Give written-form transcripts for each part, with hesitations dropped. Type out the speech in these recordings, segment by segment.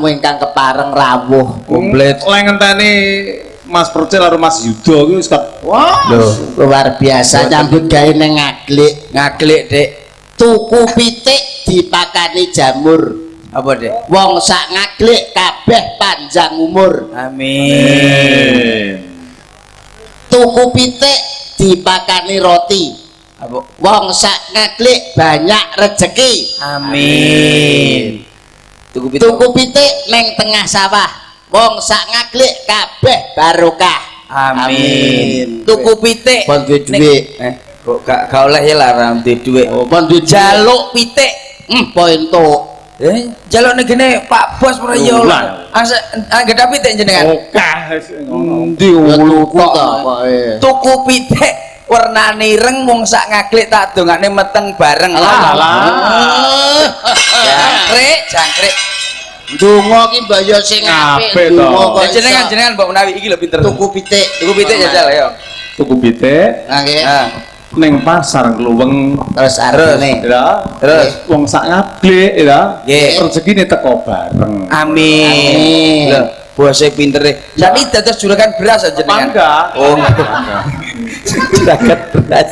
tamu ingkang kepareng rawuh. Komplit. Lek ngenteni Mas Percil karo Mas Yudo kuwi wis wah, Lho, luar biasa nyambut gawe ning Ngaglik. Ngaglik, Dik. Tuku pitik dipakani jamur. Apa, Dik? Wong sak Ngaglik kabeh panjang umur. Amin. Tuku pitik dipakani roti. Apa? Wong sak Ngaglik banyak rejeki. Amin. Tuku pitik. Tuku pitik neng tengah sawah. Wong sak Ngaglik kabeh barokah. Amin. Tuku pitik. Pon duwe dhuwit. Kok gak oleh ya lah duwe dhuwit. Oh, pon duwe. Jaluk pitik. Po entuk. Jaluk ning gene Pak Bos ora ya. Lah. Asa anggedah pitik jenengan. Okeh wis ngono. Endi tuku ta pokoke. Tuku pitik wernane ireng, wong sak Ngaglik tak dongakne meteng bareng. Alah. Jangkrik, jangkrik. Ndonga ki mbok ya sing apik Apik to. ndonga kok. Ya jenengan jenengan mbok menawi iki lho pinter. Tuku pitik. Tuku pitik jajal ayo. Tuku pitik Nah, nggih. Nah, ning pasar Kluweng Terus artine. ya. Terus wong sak Ngaglik ya. Nggih. Rezekine teko bareng. Amin. Amin. Lho, bose pintere. Jadi dados juragan beras aja jenengan. Bangga. Oh. Juragan beras.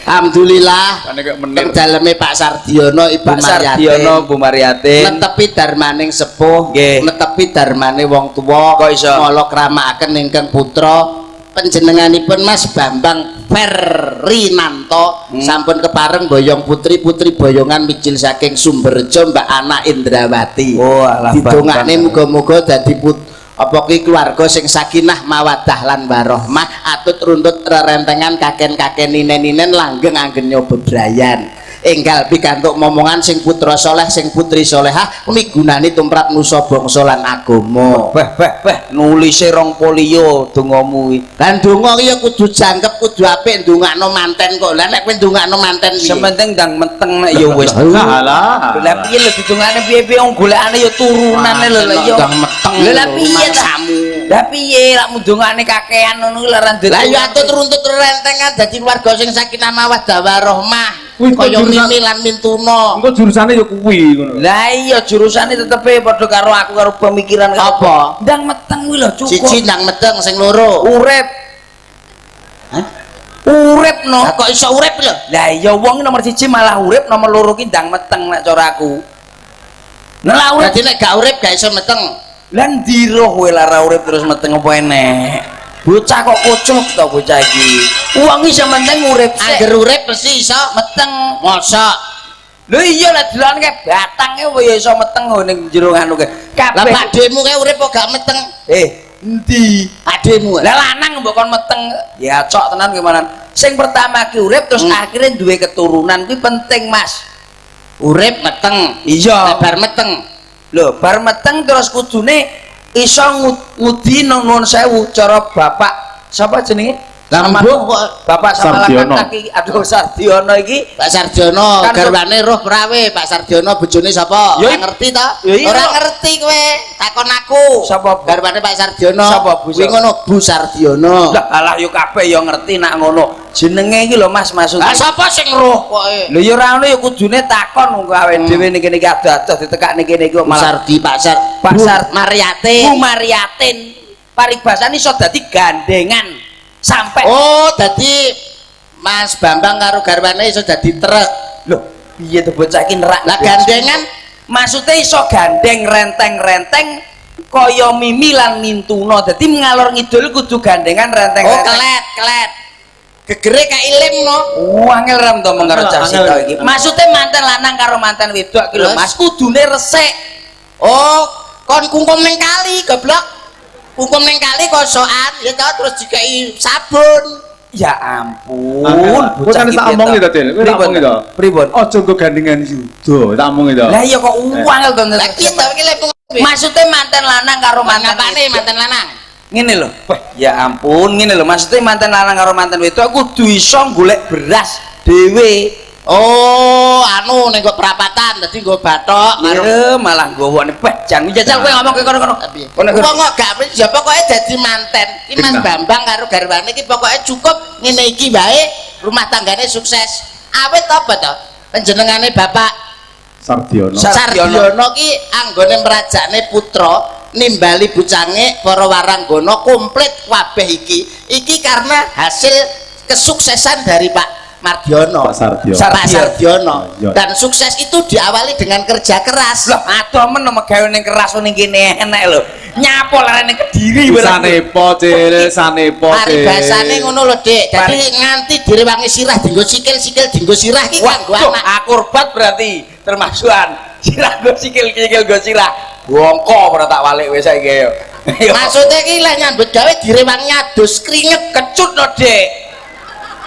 Alhamdulillah. Kane kok Teng menir. daleme Pak Sardiono, Ibu Pak Sardiono, Bu Mariatin. Netepi darmaning sepuh, Nggih. netepi darmane wong tuwa, Kok iso? mala kramakaken ingkang putra panjenenganipun Mas Bambang Ferinanto sampun kepareng boyong putri, putri boyongan mijil saking Sumberjo, Mbak Ana Indrawati. Oh, alah, Didongakne Bambang. muga-muga dadi apa ki keluarga sing sakinah mawaddah lan warahmah, atut runtut rerentengan kaken-kaken ninen-ninen langgeng anggen nyoba bebrayan, enggal pikantuk momongan sing putra soleh sing putri solehah migunani tumrap nusa bangsa lan agama. Beh beh beh, nulise rong polio dongamu kuwi. Lan donga ki ya kudu jangkep, kudu apik ndongakno manten kok. Lah nek kowe ndongakno manten piye? Sementing ndang meteng nek ya wis. Lah lah. Lah piye lho didongane piye-piye wong golekane ya turunane lho lah ya. Ndang meteng. Lha lah piye ta? Mangsamu. Lah piye lak mundongane kakean ngono kuwi lah. Lah ya atut runtut rentengan dadi keluarga sing sakinah mawaddah warahmah. Kuwi kok Kaya jurusan- Mimi lan Mintuna. Engko jurusane ya kuwi ngono. Lah iya jurusane tetepe padha karo aku karo pemikiran karo Apa? Ndang meteng kuwi lho cukup. Siji ndang meteng, sing loro. Urip. Hah? Urip no. Lah kok iso urip lho? Lah iya wong nomor siji malah urip, nomor loro ki ndang meteng nek cara aku. Nah lah urip. Berarti nek gak urip gak iso meteng. Lah ndi roh kowe lara urip terus meteng apa enek? Bocah kok kocok to bocah iki. Wong iki sementing urip sik. Angger urip mesti iso meteng. Mosok. Lho iya lah delokan kae batange apa ya iso meteng ning jero anu kae. Lah Kabeh. pakdemu kae urip kok gak meteng? Endi? Ademu. Lah lanang mbok kon meteng ya cok tenan gimana? Sing pertama ki urip terus akhirnya duwe keturunan kuwi penting, Mas. Urip meteng. Iya. Lah bar meteng. Lho, bar meteng terus kudune iso ngudi nuwun sewu cara bapak sapa jenenge? Lah mbuh kok Bapak sama Sardiono. kaki aduh Sardiono iki. Pak Sardiono Kan garwane roh prawe. Pak Sardiono bojone sapa? Ya, Ora ngerti ta? ya iya. Ora ngerti kowe. Takon aku. Sapa, Bu? Garwane Pak Sardiono. Sapa, Bu? Kuwi ngono Bu Sardiono. Lah alah yo kabeh yo ngerti nak ngono. Jenenge iki lho Mas maksudnya. Lah sapa sing roh pokoke? Lho ya ora ono ya kudune takon wong awake dhewe ning kene iki ado-ado ditekakne kene iki kok Bu malah Sardi Pak Sar Pak Bu Mariatin. Bu Mariatin. Paribasane iso dadi gandengan sampai Oh, dadi Mas Bambang karo garwane iso dadi truk. Lho, piye to bocah iki nerak? Lah gandengan maksudnya iso gandeng renteng-renteng kaya Mimi lan Mintuna. Dadi ngalor ngidul kudu gandengan Oh, renteng-renteng. kelet, kelet. Gegere kayak ilim no. Wah, angel ram to meng karo cah Angel. sitok iki. Maksudnya manten lanang karo manten wedok iki lho, Terus? Mas, kudune resik. Oh, kon kungkum ning kali, goblok. Kungkum ning kali kosokan, ya toh terus dikei sabun. Ya ampun, Kowe kan iki tak piye omongi to? to, Dil. Kowe tak Pripun omongi to. Pripun? Aja nggo gandengan Yudo, tak omongi to. Lah iya kok angel to. Lah piye to iki lek Maksudnya manten lanang karo manten ngapane wedok. manten lanang? Ngene lho. Wah, ya ampun, ngene lho. Maksudnya manten lanang karo manten wedok kudu iso golek beras dhewe. Oh, anu ning kok perapatan dadi nggo bathok karo Iya, malah nggawane beh jan jajal kowe ngomong ke kono-kono. Kono. Wong kok gak ya pokoke dadi manten. Iki Mas Genah. Bambang karo garwane iki pokoke cukup ngene iki wae rumah tanggane sukses. Awit apa to? Panjenengane Bapak Sardiono. Sardiono ki anggone merajakne putra nimbali bucange para waranggana komplit kabeh iki. Iki karena hasil kesuksesan dari Pak Mardiono. Pak Sardiono. Pak Sardiono. Iya. Dan sukses itu diawali dengan kerja keras. Loh, adoh men megawe ning keras ning kene enek lho. Nyapo larene Kediri barang. Sanepo, Cil, sanepo. Cil. Paribasane ngono lho, Dik. Dadi nganti direwangi sirah dienggo sikil, sikil dienggo sirah ki kanggo Waduh, anak. akurbat berarti termasukan. Sirah go sikil, sikil go sirah. Bongko ora tak walik wis saiki yo. Maksudnya ki lek nyambut gawe direwangi adus keringet. Kecut no, Dik.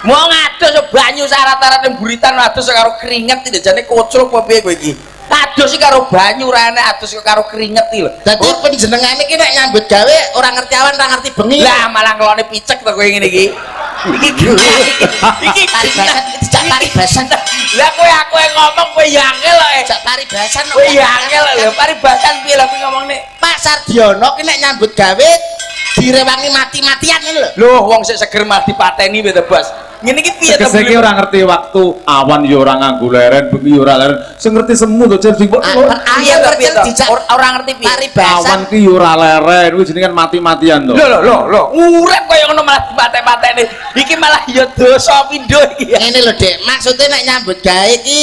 Mau ngadus banyu syarat-syarat ning buritan adus karo keringet iki jane kocrok apa piye kowe iki? Adus iki karo banyu ora enek adus kok karo keringet iki lho. Dadi panjenengane ki nek nyambut gawe ora ngerti awan, ora ngerti bengi. Lah malah ngelone picek to kowe ngene iki. Iki iki paribasan dijak paribasan. Lah kowe aku yang ngomong kowe ya angel kok. Dijak paribasan. Kowe ya angel lho, paribasan piye lho kowe ngomongne? Pak Sardiono ki nek nyambut gawe direwangi mati-matian ngono lho. Loh, wong sik seger malah dipateni piye to, Bos? Ngene iki piye to? Tegese iki ora ngerti waktu, awan ya ora nganggo leren, bengi ya ora leren. Sing ngerti semu to, Cil, sing Ah, Piye ayo to, piye percil to? dijak Ora ngerti piye? paribasan. Awan ki ya ora leren, kuwi jenenge kan mati-matian to. Lho lho lho lho, urip kaya ngono malah dipate-pateni. Iki malah ya dosa pindho iki. Ngene lho, Dik. Maksudnya nek nyambut gawe iki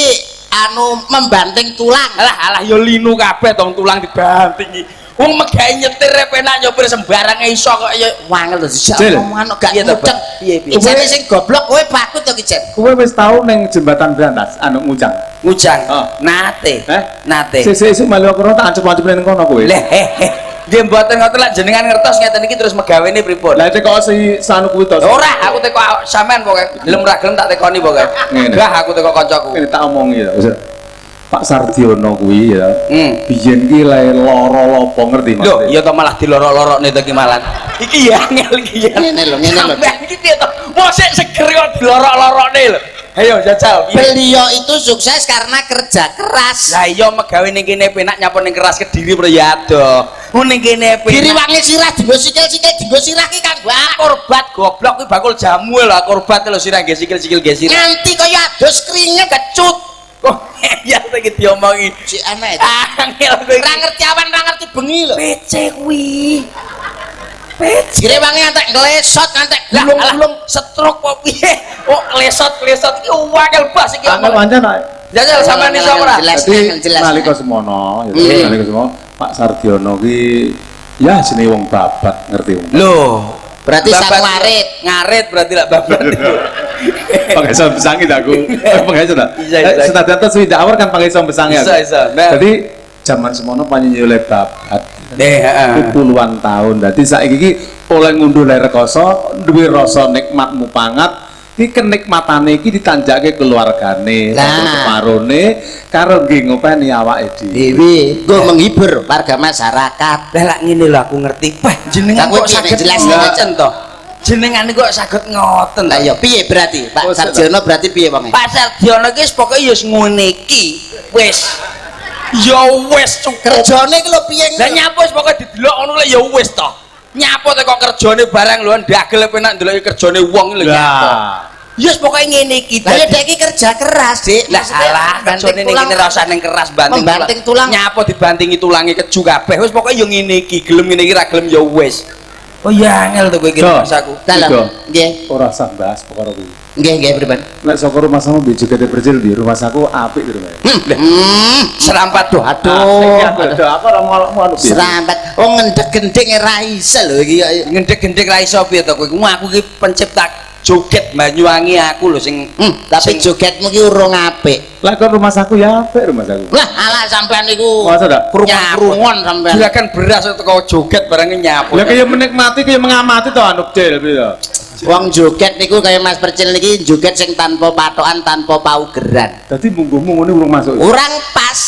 anu membanting tulang. Alah alah ya linu kabeh tong tulang dibanting iki. Wong megawe nyetir penak nyopir sembarang iso kok ya. Wangel lho dijak Cil. omongan kok gak Piye to, mudeng. Bos? Piye, piye? Jane sing goblok kowe pakut to ki, Jen. Kowe wis tau ning jembatan Brantas anu Ngujang. Ngujang. Oh. Nate. Eh? Nate. Sesuk esuk melu aku tak ancep-ancep ning kono kowe. Leh eh, eh. Nggih mboten ngoten lak jenengan ngertos ngeten iki terus megawene pripun? Lah teko si sanu kuwi to. Ora, aku teko sampean pokoke. Gelem ra gelem tak tekoni pokoke. Ngene. Gah aku teko kancaku. Ini tak omongi ya. Pak Sardiono kuwi ya. Biyen ki le lara lopo ngerti Mas? Lho, iya to malah dilorok-lorokne to iki malah. Iki ya angel iki ya. Ngene lho, ngene lho. Sampean iki piye to? Mosok seger kok dilorok-lorokne lho. Ayo jajal. Piye? Beliau itu sukses karena kerja keras. Lah iya megawe ning kene penak nyapa ning keras Kediri bro ya adoh. Mun ning kene penak. Direwangi sirah dienggo sikil, sikil dienggo sirah ki kanggo anak. Korbat goblok kuwi bakul jamu lho, korbat lho sirah nggih sikil-sikil nggih sirah. Nganti kaya adus keringet Kecut. Kok ya iki diomongi. Si aneh. Angel kowe iki. Ora ngerti awan, ora ngerti bengi lho. PC kuwi. PC. Direwangi ngantek nglesot, ngantek Lah gulung-gulung. alah stroke kok piye? Oh klesot-klesot iki wakil bas iki. Angel pancen ae. Jajal sampean iso ora? Jelas, Jadi angel jelas. nalika semono, ya, nalika semono Pak Sardiono ki ya jenenge wong babat ngerti wong. Loh, Berarti babat sang warit. Ngarit berarti lak babat itu. Pangeso besangi ta aku. Pangeso ta. Bisa, bisa. Senajan to swidak awar kan pangeso besangi aku. Bisa, bisa. Nah. Jadi zaman semono panjenengan oleh babat. Deh, heeh. Iku puluhan tahun. Dadi saiki iki oleh ngunduh le rekoso, duwe rasa nikmat mupangat, iki kenikmatane iki ditanjake keluargane, Lah. separone karo nggih ngopeni awake dhewe. Dewi, nggo menghibur warga masyarakat. Lah lak ngene lho aku ngerti. Wah, jenengan Lah, kowe kok piye, saged jelas ngoten to? Jenengan kok saged ngoten Lah to? ya piye berarti? Pak Oh, Sardiono berarti piye wonge? Pak Sardiono iki wis pokoke ya wis ngene iki. Wis. Ya wis cukup. Kerjane iki lho piye? Lah nyapa wis pokoke didelok ngono lho ya wis to. Nyapa teko kerjane barang lho ndagel penak ndeloki kerjane wong lho nyapa. Lah, Ya wis pokoke ngene iki. Lah ya dek iki kerja keras, Dik. Lah Maksudnya alah banting kerjane ning tulang. kene rasane ning keras banting Membanting tulang. Nyapa dibantingi tulange keju kabeh. Wis pokoke ya ngene iki, gelem ngene iki ra gelem ya wis. Oh ya angel to kowe iki Duh. mas aku. Dalam. Iya. Nggih. ora usah bahas perkara kuwi. Nggih, nggih pripun? Nek saka rumah samu mbek jogete percil di rumah saku apik di rumah. Serampat doh. Aduh. Aduh, aku ora ngolokmu anu piye. Serampat. Oh ngendheg-gendhing ora iso lho iki kok. Ngendheg-gendheg ra iso piye to kowe? Aku iki pencipta joget Banyuwangi aku lho sing Tapi jogetmu ki urung apik. Lah kok rumah saku ya apik rumah saku. Lah alah sampean niku. Masa dak? Krungon sampean. Juragan beras teko joget barangnya nyapu. Lah kaya menikmati kaya mengamati to anu Cil piye to. Wong joget niku kaya Mas Percil niki joget sing tanpa patokan, tanpa paugeran. Dadi mungguhmu ngene urung masuk. Urang pas.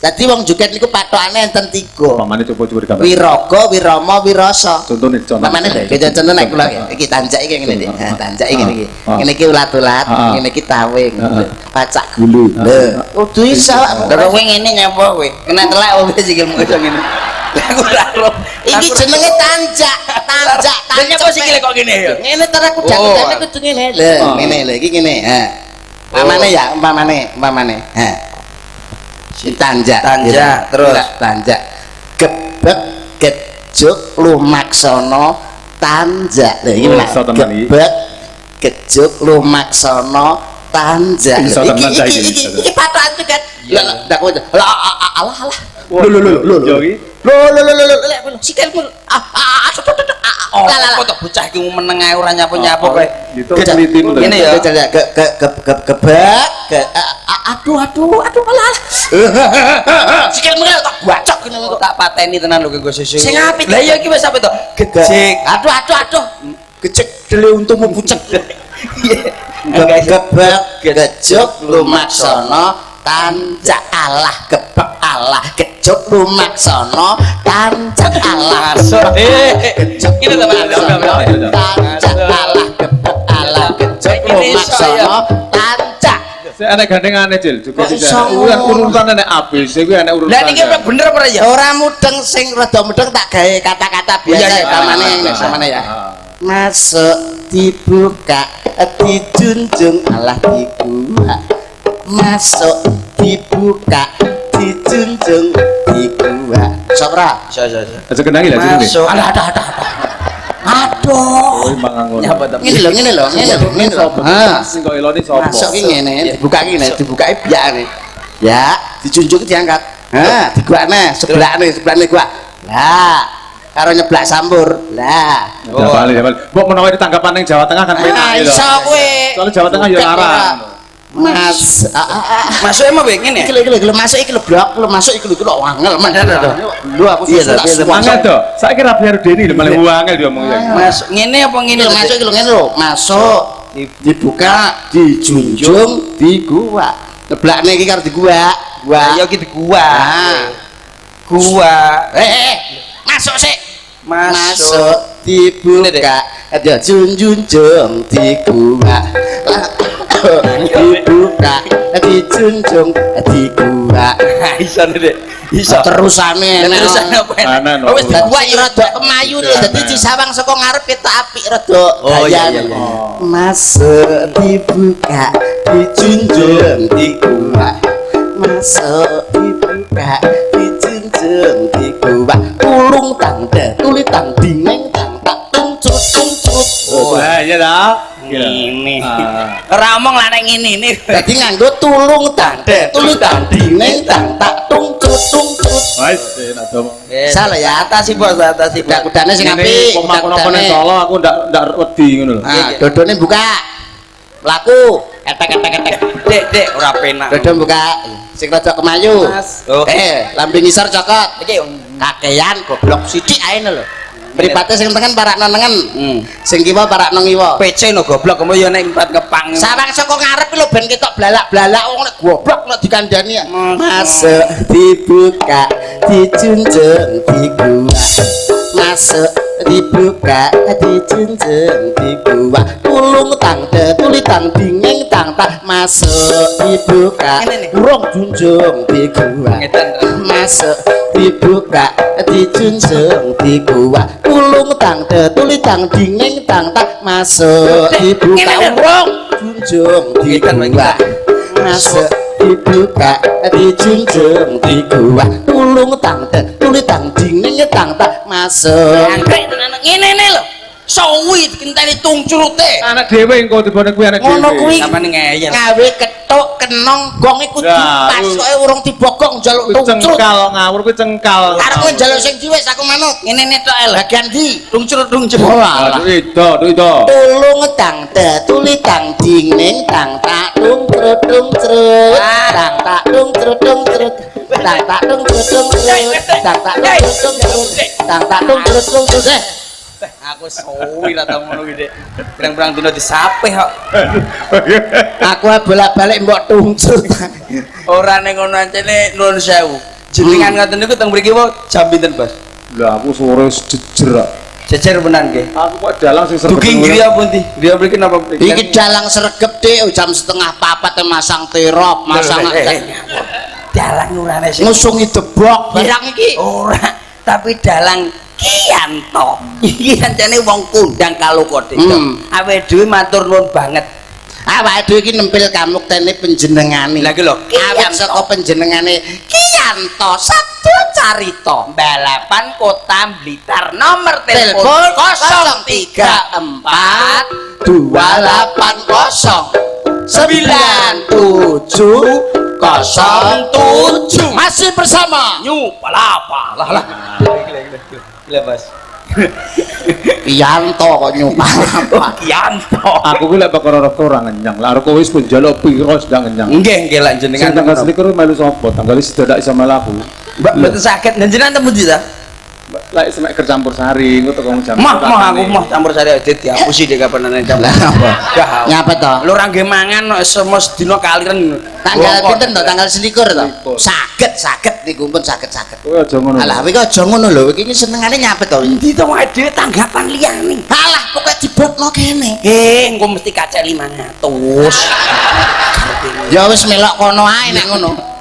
Dadi wong joget niku patokane enten tiga. Pamane coba-coba digambar. Wiraga, wirama, wirasa. Contone contoh. Pamane lho, iki contoh nek kula iki tanjak iki ngene iki. Ha, tanjak iki ngene iki. Ngene iki ulat-ulat, ngene iki tawing, pacak gulu. Lho, kudu iso. Lah kowe ngene nyapa kowe? Kena telak opo sikilmu iso ngene. Lah aku ora ro. Iki jenenge tanjak, tanjak, Lah nyapa sikile kok ngene ya? Ngene terus aku jatuh kudu ngene. Lho, ngene lho iki ngene. Ha. Pamane ya, umpamane, umpamane. Ha. Tanjak. Tanjak, terus. Tanjak. Gebek gejuk lumaksana tanjak. Lha iki Oh, lah. iso tenan iki. Gebek gejuk lumaksana tanjak. Iso tenan Iki saiki, iki iso iki patokan juga. Lah ndak kowe. Lah alah alah. Lho lho lho lho. Yo iki. Lho lho lho lho lho sikilmu. Ah ah ah. Oh, Lah lah. kok tok bocah iki meneng ae ora nyapu-nyapu kowe. Gitu teliti Ngene ya. Ke ke ke ke gebek ke aduh aduh aduh alah. Sikilmu tak bacok ngene kok. Tak pateni tenan lho kowe sesuk. Sing apik. Lah iya iki wis apik to. Gejik. Aduh aduh aduh. Gejek dele untumu pucet. Gebek gejuk lumaksana tanjak alah gebek alah gejuk lumaksana tanjak alah Masuk. gejuk Ini to, Pak. lumaksana tanjak alah gebek alah gejuk lumaksana tanjak. Sik enek gandengane, Cil. Juga Kok iso tidak. Urutan enek ABC kuwi enek urutan. Lah niki bener apa ya? Ora mudeng sing rada mudeng tak gawe kata-kata biasa Iya, iya. pamane samane ya. Masuk dibuka dijunjung alah diguak. Masuk dibuka dijunjung diguak. Sopra. Iso iso iso. Aja kenangi lah jenenge. Masuk. Alah aduh aduh aduh. Aduh. Oh, mangan ngono. Nyapa to? Ngene lho ngene lho ngene lho ngene lho. Ha. Sing kok elone sapa? Masuk ki ngene, dibuka ki ngene, dibukake biakane. Ya, dijunjung diangkat. Ha, diguakne, sebelakne, sebelakne gua. Lah, karo nyeblak sampur. Lah. Ya bali, ya bali. Mbok menawa ditanggapan ning Jawa Tengah kan penak Ah, gitu. iso kowe. Soalnya Jawa Tengah ya larang. Mas, Masuk emang piye ngene? Iki lho iki lho masuk iki lho blok, lho masuk iki lho iki lho angel men. Lho aku Iya, susu tak iya, semua. Angel to. Saiki ra biar Deni lho malah angel diomong saiki. Masuk ngene apa ngene? Iki lho masuk iki lho ngene lho, masuk dibuka, dijunjung, diguak. Nyeblakne iki karo diguak. Gua. Ya iki di gua. Ah. Gua. Masuk sik. Masuk. Masuk dibuka, dijunjung diguak. Dibuka, dijunjung diguak. Iso Dek. Iso. Terusane enak. Terusane apa enak? Ana, no. Oh, wis Dadi diguak ya rada kemayu lho, dadi disawang saka ngarep ketok apik rada Oh, iya, gayan. iya, iya. Masuk dibuka, dijunjung diguak. Masuk dibuka, dijunjung diguak. Tulung tang tuli tang dingeng tang tak tungcut tungcut. Oh, iya ta. Ngene. Ah. Ora omong lah nek ngene ini. Dadi nganggo tulung tang tuli tang dingeng tang tak tungcut tungcut. Wis enak to. Salah ya. Atasi bos, atasi bos. Kuda-kudane sing apik, Ngene kono kuda-kudane. Solo aku ndak wedi ngono lho. Ah, dodone buka. Mlaku. Etek etek etek. Dek, dek ora penak. Dodo buka. Sing rada kemayu. Mas. Oh. Lambe ngisor cokot. Iki Kakean goblok sithik ae lho. Mripate sing tengen parakno nengen. Sing kiwa parakno ngiwa. PC no goblok kamu ya nek empat ngepang. Sawang saka ngarep lho ben ketok blalak-blalak wong nek goblok nek dikandani. Masuk. Masuk dibuka, dijunjung diguak. Masuk dibuka, dijunjung diguak. Tulung tang tuli tang dingeng tang tak masuk dibuka. Ngene nih. Urung junjung diguak. Ngedan. Masuk dibuka, dijunjung diguak. Tulung tang tuli tang dingeng tang tak masuk dibuka. Ngene, ngene. Urung junjung diguak. Masuk dibuka, dijunjung diguak. Tulung tang tuli tang dingeng tang tak masuk. Anggrek tenan ngene ne lho. Sawi dikenteni tungcrute. Anak dhewe engko tibane kuwi anak dhewe. Ngono kuwi. Samane ngeyel. Gawe kethuk kenong gong iku Lah, dipas kuwi- kowe urung dibogong njaluk Kuwi tungcrut. cengkal ngawur kuwi cengkal. Arep kowe njaluk sing ndi wis aku manut. Ngene ne tok lho. Bagian ndi? Tungcrut tungcrut. Oh, alah. Aduh itu, aduh itu. Tulung tang tuli tang dingeng tang tak tungcrut tungcrut. Tang tak tungcrut tungcrut. Tang tak tungcrut tungcrut. Tang tak tungcrut tungcrut. Tang tak tungcrut tungcrut. Aku sawi lah tau ngono kuwi, Dek. Pirang-pirang dino disapih kok. Aku bolak-balik mbok tungcrut. Ora ning ngono ancene nuwun sewu. Jenengan ngoten niku teng mriki wae jam pinten, Bos? Lah aku sore jejer. Kok. Jejer menan nggih. Aku kok dalang sing sregep. Dugi griya pundi? Griya mriki napa mriki? Iki dalang sregep Dik, jam 3:30 masang terop, masang Dalang ora sing ngusungi debok barang iki. Ora, tapi dalang Kianto. Iki ancene wong kondang kaloka, Dik. Awake dhewe matur nuwun banget. Awake dhewe iki nempil kamuktene panjenengane. Lah iki lho, Awit saka panjenengane Ki Yanto Sabdo Carita. Balapan Kota Blitar, nomor telepon Telepon 034 280 9707. Masih bersama New Palapa. Lah lah. Gila, Bos. Yanto kok nyupal apa? Kianto. Aku ki lek perkara roko ora ngenyang. Lah roko wis pun njaluk piro sudah ngenyang. Nggih, nggih lak Sing jenengan. tanggal 21 melu sapa? Tanggal sida ndak iso melu aku. Mbak mboten saged. Lah jenengan temu ndi ta? Lek semek campur sari engko teko jam. Mah mah aku mah campur sari aja dihapusi dek kapan campur. Lah apa? Dah. Nyapa to? Lho ora nggih mangan kok semua sedina kaliren. Tanggal pinten to? Tanggal 21 to? Selikur. Saged, saged niku pun saged saged. Kowe aja ngono. Alah, kowe aja ngono lho, iki senengane nyapet to. Endi to wae dhewe tanggapan liyane. Alah, pokoke dibotno kene. Eh, engko mesti kacek 500. Ya wis melok kono ae nek ngono.